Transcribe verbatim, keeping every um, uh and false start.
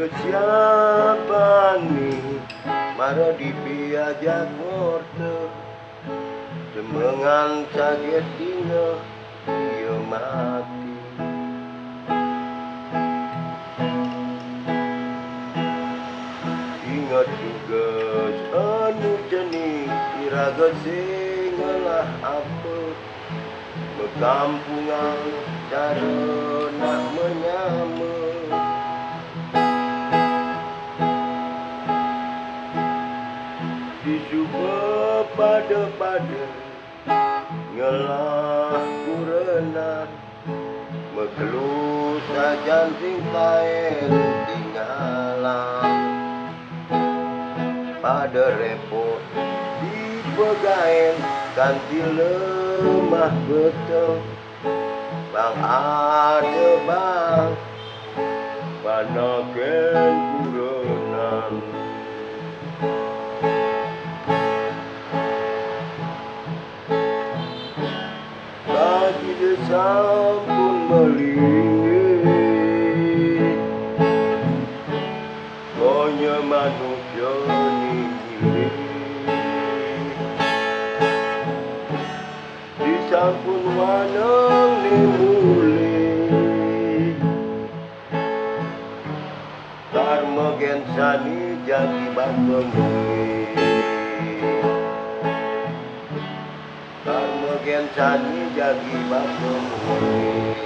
Siapani mara dipiajak ngorte, semengan saget tingeh ia mati. Inget tugas anu cening, iraga sing ngelah apa, bekampungan cara nak menyama. Disuba pada-pada ngelah kurenan, mekelu sajan sing taen tinggalan. Pada repot dipegaen kanti lemah geteng, bang ada bang panaken kurenan. Bagi dia sampun melinggih, konya manusia ninggilih. Disampun waneng ni mulih. Karma gen sani jagi bangga mulih. Karma gen sani jagi bangga mulih.